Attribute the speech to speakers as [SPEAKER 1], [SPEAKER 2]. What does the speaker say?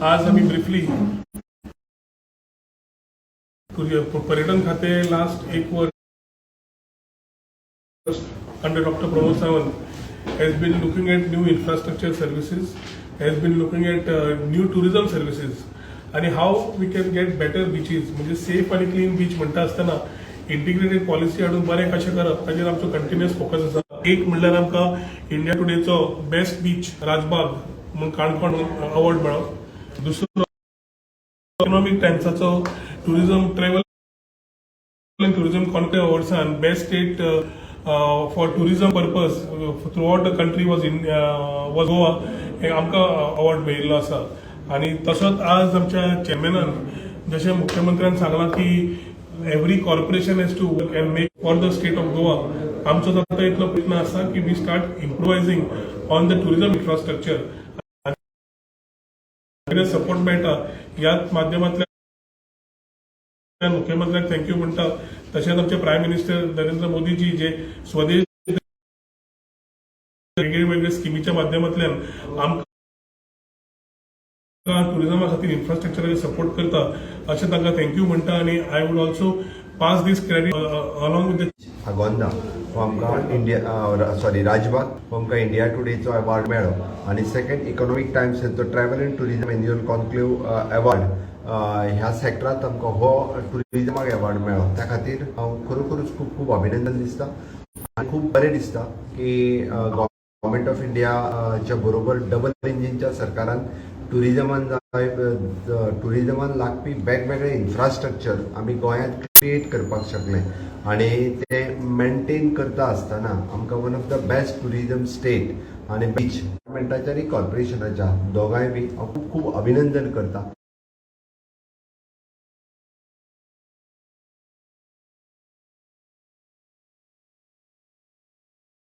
[SPEAKER 1] आज आमी ब्रिफली पर्यटन खातें लास्ट एक वर्स under Doctor Pramod Sawant has been looking at new infrastructure services, has been looking at new tourism services आणि how we can get better beaches, म्हणजे safe आणि क्लीन बीच म्हणटा आसतना इंटिग्रेटेड पॉलिसी हाडून बरें कशें करप, ताजेर आमचो कंटिन्युअस फोकस आसा. एक म्हणल्यार आमकां इंडिया टुडेचो बेस्ट बीच राजबाग म्हणून काणकोण अवॉर्ड मेळ्ळो. दुसरो, इकॉनॉमीक टायम्साचो tourism travel and tourism conclave अवॉर्ड्सान best state for tourism purpose throughout the country was Goa, हे आमकां अवॉर्ड मेळिल्लो आसा. आनी तसोच आज आमच्या चेअरमॅनान, जशें मुख्यमंत्र्यान सांगलां की every corporation has to work and make for the state of Goa, आमचो जाता इतलो प्रयत्न आसा की we start improvising on the tourism infrastructure. Support मेळटा ह्याच माध्यमांतल्यान मुख्यमंत्र्यांक thank you म्हणटा. तशेंच आमचे प्रायम मिनिस्टर नरेंद्र मोदीजी, जे स्वदेश वेगळे वेगळे स्किमीच्या माध्यमांतल्यान आमकां टुरिझमा खातीर इन्फ्रास्ट्रक्चराचेर सपोर्ट करता, अशें तांकां thank you म्हणटा. आनी I would also pass this credit along with the
[SPEAKER 2] Agonda हो आमकां इंडिया, सॉरी, राजबाग हो आमकां इंडिया टुडेचो अवॉर्ड मेळ्ळो आनी सेकंड, इकॉनॉमीक टायम्स हांचो travel and tourism annual conclave award, ह्या सेक्टरांत आमकां हो टुरिजमाक अवॉर्ड मेळ्ळो. त्या खातीर हांव खरोखरूच खूब खूब अभिनंदन दिसता आनी खूब बरें दिसता की गव्हर्मेंट ऑफ इंडियाच्या बरोबर डबल इंजिनच्या सरकारान टुरिजमान जाय, टुरिजमान लागपी वेगवेगळे इन्फ्रास्ट्रक्चर आमी गोंयांत क्रिएट करपाक शकले आनी ते मेंटेन करता आसतना आमकां one of the best tourism state आनी बीच गव्हर्मेंटाच्या आनी कॉर्पोरेशनाच्या दोगांय बी हांव खूब खूब अभिनंदन करता.